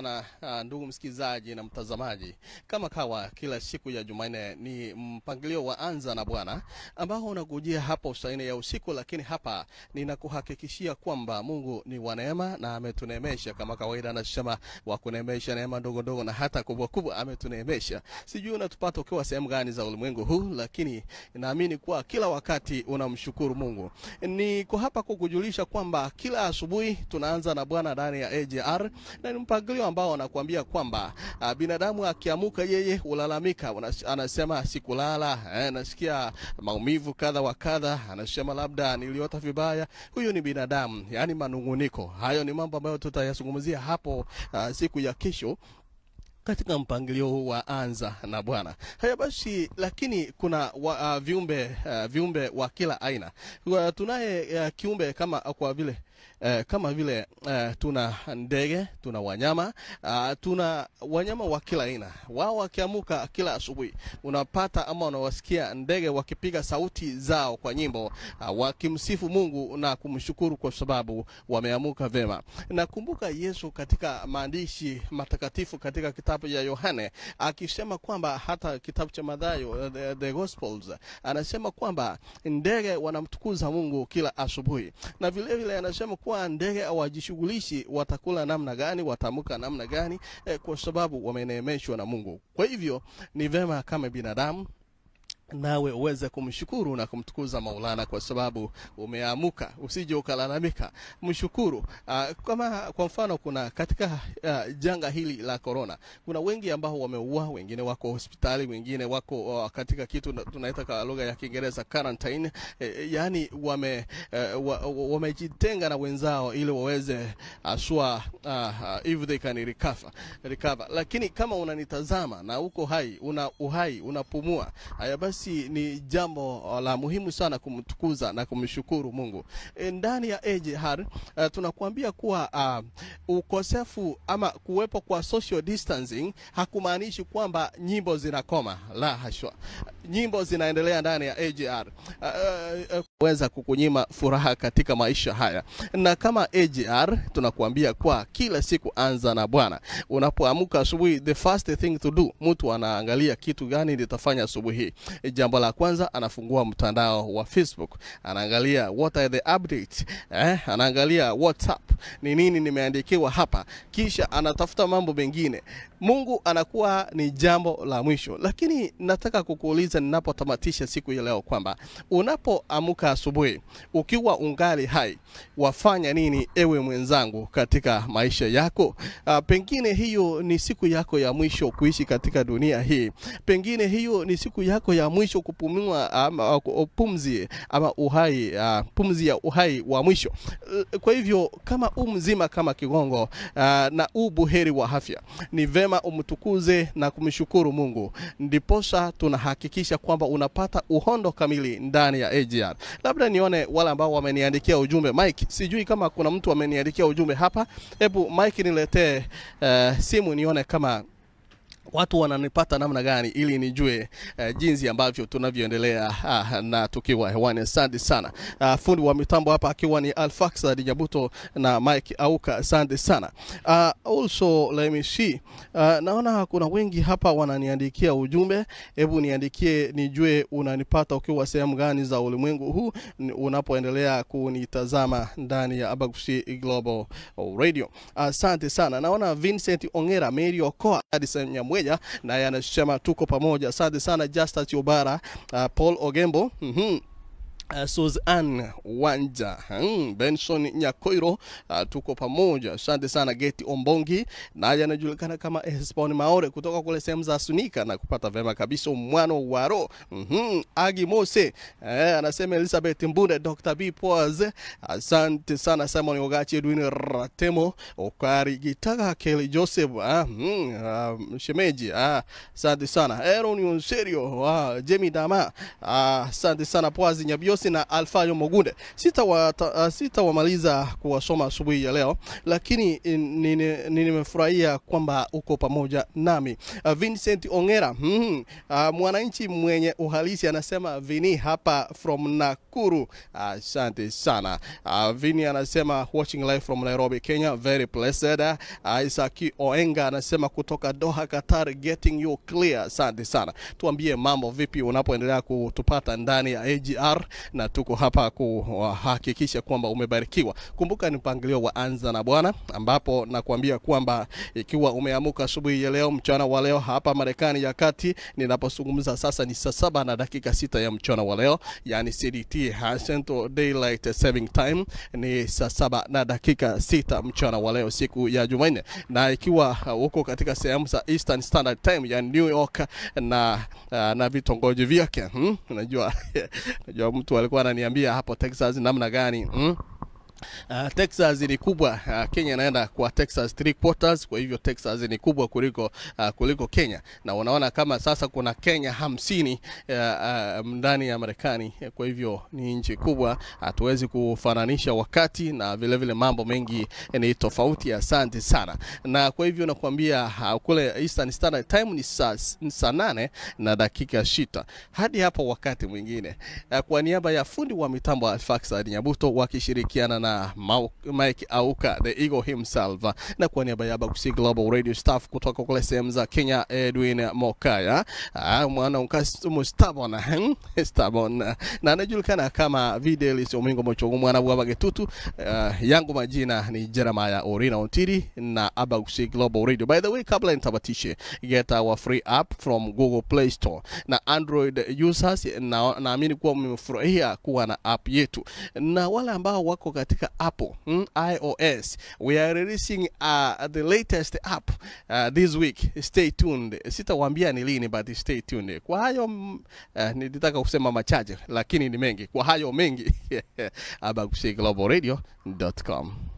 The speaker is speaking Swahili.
Na ndugu msikilizaji na mtazamaji, kama kawa kila siku ya Jumanne ni mpangilio wa Anza na Bwana ambao unakujia hapo saa 4 ya usiku, lakini hapa ninakuhakikishia kwamba Mungu ni wa neema na ametuneemesha kama kawaida. Anasema wa kuneemesha neema ndogo ndogo na hata kubwa kubwa ametuneemesha. Sijui unatupata ukiwa sehemu gani za ulimwengu huu, lakini naamini kuwa kila wakati unamshukuru Mungu. Niko hapa kukujulisha kwamba kila asubuhi tunaanza na Bwana ndani ya AJR, na ni mpangilio ambao anakuambia kwamba binadamu akiamuka yeye ulalamika, anasema sikulala, nasikia maumivu kadha wa kadha, anasema labda niliota vibaya. Huyu ni binadamu, yani manunguniko. Hayo ni mambo ambayo tutayazungumzia hapo siku ya kesho katika mpangilio huu wa Anza na Bwana. Haya basi, lakini kuna viumbe wa kila aina. Tunaye kiumbe kama kwa vile kama vile tuna ndege, tuna wanyama, tuna wanyama wa kila aina. Wao wakiamuka kila asubuhi unapata ama unawasikia ndege wakipiga sauti zao kwa nyimbo, wakimsifu Mungu na kumshukuru kwa sababu wameamuka vema. Nakumbuka Yesu katika maandishi matakatifu katika kitabu ya Yohane akisema kwamba, hata kitabu cha Mathayo, the Gospels, anasema kwamba ndege wanamtukuza Mungu kila asubuhi, na vile vile anasema kuwa ndege hawajishughulishi watakula namna gani, wataamka namna gani, kwa sababu wameneemeshwa na Mungu. Kwa hivyo ni vema kama binadamu nawe uweze kumshukuru na kumtukuza Maulana kwa sababu umeamuka, usije ukalalamika, mshukuru. Kama kwa mfano kuna katika janga hili la corona, kuna wengi ambao wameua, wengine wako hospitali, wengine wako katika kitu tunaita kwa lugha ya Kiingereza quarantine, yani wamejitenga na wenzao ili waweze aswa if they can recover. Lakini kama unanitazama na uko hai, una uhai, unapumua, haya basi ni jambo la muhimu sana kumtukuza na kumshukuru Mungu. Ndani ya AJR tunakuambia kuwa ukosefu ama kuwepo kwa social distancing hakumaanishi kwamba nyimbo zinakoma, la hasha. Nyimbo zinaendelea ndani ya AJR. Weza kukunyima furaha katika maisha haya. Na kama AJR tunakuambia kwa kila siku anza na Bwana. Unapoamka asubuhi, the first thing to do, mtu anaangalia kitu gani nitafanya asubuhi. Jambo la kwanza anafungua mtandao wa Facebook, anaangalia what are the updates, anaangalia WhatsApp, ni nini nimeandikiwa hapa, kisha anatafuta mambo mengine. Mungu anakuwa ni jambo la mwisho. Lakini nataka kukuuliza ninapotamatisha siku ya leo kwamba unapoamka asubuhi ukiwa ungali hai, wafanya nini ewe mwenzangu katika maisha yako? Pengine hiyo ni siku yako ya mwisho kuishi katika dunia hii. Pengine hiyo ni siku yako ya mwisho kupumua ama pumzi ama uhai, pumzi ya uhai wa mwisho. Kwa hivyo kama mzima kama kigongo na ubuheri wa afya, ni vema umtukuze na kumshukuru Mungu, ndiposa tunahakikisha kwamba unapata uhondo kamili ndani ya AJR. Labda nione wale ambao wameniandikia ujumbe. Mike, sijui kama kuna mtu ameniandikia ujumbe hapa. Hebu Mike niletee simu nione kama watu wananipata namna gani ili nijue jinsi ambavyo tunavyoendelea na tukiwa hewani. Asante sana. Fundi wa mitambo hapa akiwa ni Alfaxa Dijabuto na Mike Auka, asante sana. Also let me see. Naona kuna wengi hapa wananiandikia ujumbe. Hebu niandikie nijue unanipata ukiwa sehemu gani za ulimwengu huu unapoendelea kunitazama ndani ya Abagusi Global Radio. Asante sana. Naona Vincent Ongera, Mary Okoa, Addison Nyamweja naye anasema tuko pamoja. Asante sana Justus Obara, Paul Ogembo, Suzanne Wanja, Benson Nyakoiro, tuko pamoja. Asante sana Geti Ombongi, naye anajulikana kama Esbon Maore kutoka kule sehemu za Sunika na kupata vema kabisa mwano waro. Agi Mose, anasema Elizabeth Mbunde, Dr. B Poaz, asante sana Simon Ogachi, Edwin Ratemo, Okari Gitaga, Kelly Joseph, Shemeji, asante sana Aaron Yonserio, Jimmy Dama, asante sana Poaz Nyabio. Migosi na Alfayo Mogunde. Sitawamaliza kuwasoma asubuhi ya leo, lakini nimefurahia kwamba uko pamoja nami. Vincent Ongera, mwananchi mwenye uhalisi, anasema Vini hapa from Nakuru. Asante sana. Vini anasema watching live from Nairobi, Kenya, very blessed. Isaac Oenga anasema kutoka Doha, Qatar, getting you clear. Asante sana. Tuambie mambo vipi unapoendelea kutupata ndani ya AGR, na tuko hapa kuhakikisha kwamba umebarikiwa. Kumbuka ni mpangilio wa Anza na Bwana, ambapo nakwambia kwamba ikiwa umeamuka asubuhi ya leo, mchana wa leo hapa Marekani ya kati, ninapozungumza sasa ni saa 7:06 ya mchana wa leo, yani CDT, Central Daylight Saving Time, ni saa 7:06 mchana wa leo, siku ya Jumanne. Na ikiwa uko katika sehemu za Eastern Standard Time ya New York na vitongoji vyake, unajua unajua mtu alikuwa ananiambia hapo Texas namna gani, Texas ni kubwa. Kenya inaenda kwa Texas 3/4, kwa hivyo Texas ni kubwa kuliko Kenya. Na unaona kama sasa kuna Kenya 50 ndani ya Marekani, kwa hivyo ni nchi kubwa, hatuwezi kufananisha wakati, na vile vile mambo mengi ni tofauti. Asante sana. Na kwa hivyo nakwambia kule Eastern Standard Time ni saa 8:06. Hadi hapo wakati mwingine. Kwa niaba ya fundi wa mitambo Alfaxa Nyabuto wakishirikiana na Mike Auka, the Eagle himself, na kwa niaba ya Bagusi Global Radio staff kutoka kule sehemu za Kenya, Edwin Mokaya, mwana stubborn na anajulikana kama Videlis Omingo Mochogo mwana wa Bagetutu. Yangu majina ni Jeremiah Orina Ontiri na Abagusi Global Radio. By the way, kabla nitabatishe, get our free app from Google Play Store na Android users, na naamini kuwa mmefurahia kuwa na app yetu. Na wale ambao wako katika Apple, iOS, we are releasing the latest app this week. Stay tuned. Sitawaambia ni lini, but stay tuned. Kwa hayo nilitaka kusema machache, lakini ni mengi. Kwa hayo mengi, abagusiglobalradio.com.